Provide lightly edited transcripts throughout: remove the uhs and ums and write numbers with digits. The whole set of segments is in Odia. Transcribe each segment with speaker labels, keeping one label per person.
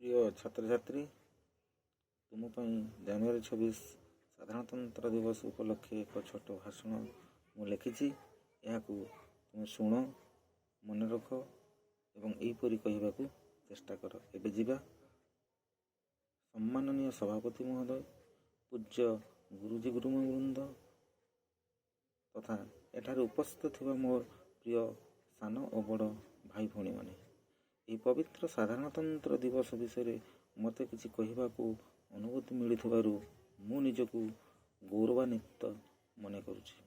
Speaker 1: ପ୍ରିୟ ଛାତ୍ରଛାତ୍ରୀ, ତୁମ ପାଇଁ ଜାନୁଆରୀ 26 ସାଧାରଣତନ୍ତ୍ର ଦିବସ ଉପଲକ୍ଷେ ଏକ ଛୋଟ ଭାଷଣ ମୁଁ ଲେଖିଛି। ଏହାକୁ ତୁମେ ଶୁଣ, ମନେ ରଖ ଏବଂ ଏହିପରି କହିବାକୁ ଚେଷ୍ଟା କର। ଏବେ ଯିବା। ସମ୍ମାନନୀୟ ସଭାପତି ମହୋଦୟ, ପୂଜ୍ୟ ଗୁରୁଜୀ ଗୁରୁମା ବୃନ୍ଦ ତଥା ଏଠାରେ ଉପସ୍ଥିତ ଥିବା ମୋର ପ୍ରିୟ ସାନ ଓ ବଡ଼ ଭାଇ ଭଉଣୀମାନେ, ଏହି ପବିତ୍ର ସାଧାରଣତନ୍ତ୍ର ଦିବସ ବିଷୟରେ ମୋତେ କିଛି କହିବାକୁ ଅନୁମତି ମିଳିଥିବାରୁ ମୁଁ ନିଜକୁ ଗୌରବାନ୍ୱିତ ମନେ କରୁଛି।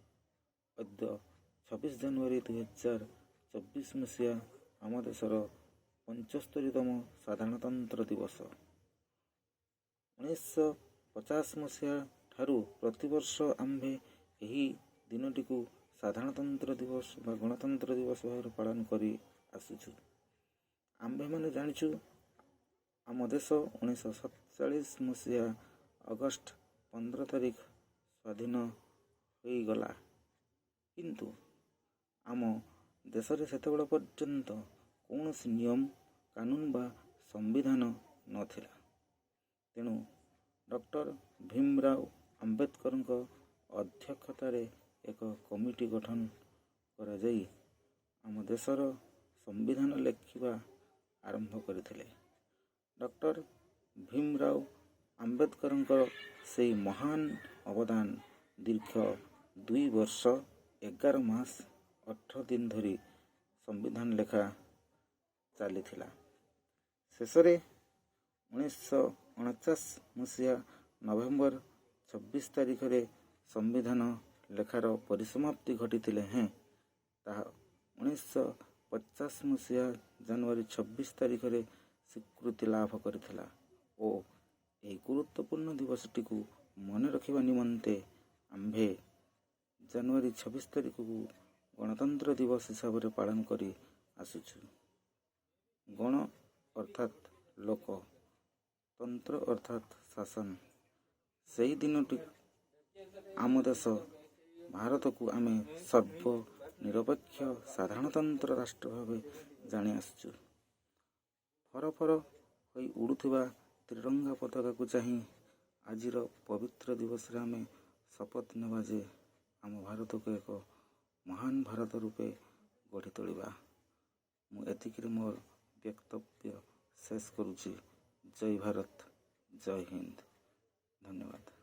Speaker 1: ଅଦ୍ୟ 26 ଜାନୁଆରୀ 2024 ମସିହା ଆମ ଦେଶର 75ତମ ସାଧାରଣତନ୍ତ୍ର ଦିବସ। 1950 ମସିହା ଠାରୁ ପ୍ରତିବର୍ଷ ଆମ୍ଭେ ଏହି ଦିନଟିକୁ ସାଧାରଣତନ୍ତ୍ର ଦିବସ ବା ଗଣତନ୍ତ୍ର ଦିବସ ଭାବରେ ପାଳନ କରି ଆସୁଛୁ। ଆମ୍ଭେମାନେ ଜାଣିଛୁ, ଆମ ଦେଶ 1947 ମସିହା ଅଗଷ୍ଟ 15 ତାରିଖ ସ୍ୱାଧୀନ ହୋଇଗଲା। କିନ୍ତୁ ଆମ ଦେଶରେ ସେତେବେଳେ ପର୍ଯ୍ୟନ୍ତ କୌଣସି ନିୟମ କାନୁନ ବା ସମ୍ବିଧାନ ନଥିଲା। ତେଣୁ ଡକ୍ଟର ଭୀମରାଓ ଆମ୍ବେଦକରଙ୍କ ଅଧ୍ୟକ୍ଷତାରେ ଏକ କମିଟି ଗଠନ କରାଯାଇ ଆମ ଦେଶର ସମ୍ବିଧାନ ଲେଖିବା ଆରମ୍ଭ କରିଥିଲେ। ଡକ୍ଟର ଭୀମରାଓ ଆମ୍ବେଦକରଙ୍କର ସେଇ ମହାନ ଅବଦାନ ଦୀର୍ଘ 2 ବର୍ଷ 11 ମାସ 18 ଦିନ ଧରି ସମ୍ବିଧାନ ଲେଖା ଚାଲିଥିଲା। ଶେଷରେ 1949 ମସିହା ନଭେମ୍ବର 26 ତାରିଖରେ ସମ୍ବିଧାନ ଲେଖାର ପରିସମାପ୍ତି ଘଟିଥିଲେ ହେଁ ତାହା 1950 ମସିହା ଜାନୁଆରୀ 26 ତାରିଖରେ ସ୍ୱୀକୃତି ଲାଭ କରିଥିଲା ଓ ଏହି ଗୁରୁତ୍ୱପୂର୍ଣ୍ଣ ଦିବସଟିକୁ ମନେ ରଖିବା ନିମନ୍ତେ ଆମ୍ଭେ ଜାନୁଆରୀ 26 ତାରିଖକୁ ଗଣତନ୍ତ୍ର ଦିବସ ହିସାବରେ ପାଳନ କରି ଆସୁଛୁ। ଗଣ ଅର୍ଥାତ୍ ଲୋକ, ତନ୍ତ୍ର ଅର୍ଥାତ୍ ଶାସନ। ସେହି ଦିନଟି ଆମ ଦେଶ ଭାରତକୁ ଆମେ ସର୍ବ ନିରପେକ୍ଷ ସାଧାରଣତନ୍ତ୍ର ରାଷ୍ଟ୍ର ଭାବେ ଜାଣି ଆସୁଛୁ। ଫର ଫର ହୋଇ ଉଡ଼ୁଥିବା ତ୍ରିରଙ୍ଗା ପତାକାକୁ ଚାହିଁ ଆଜିର ପବିତ୍ର ଦିବସରେ ଆମେ ଶପଥ ନେବା ଯେ ଆମ ଭାରତକୁ ଏକ ମହାନ ଭାରତ ରୂପେ ଗଢ଼ି ତୋଳିବା। ମୁଁ ଏତିକିରେ ମୋର ବକ୍ତବ୍ୟ ଶେଷ କରୁଛି। ଜୟ ଭାରତ, ଜୟ ହିନ୍ଦ, ଧନ୍ୟବାଦ।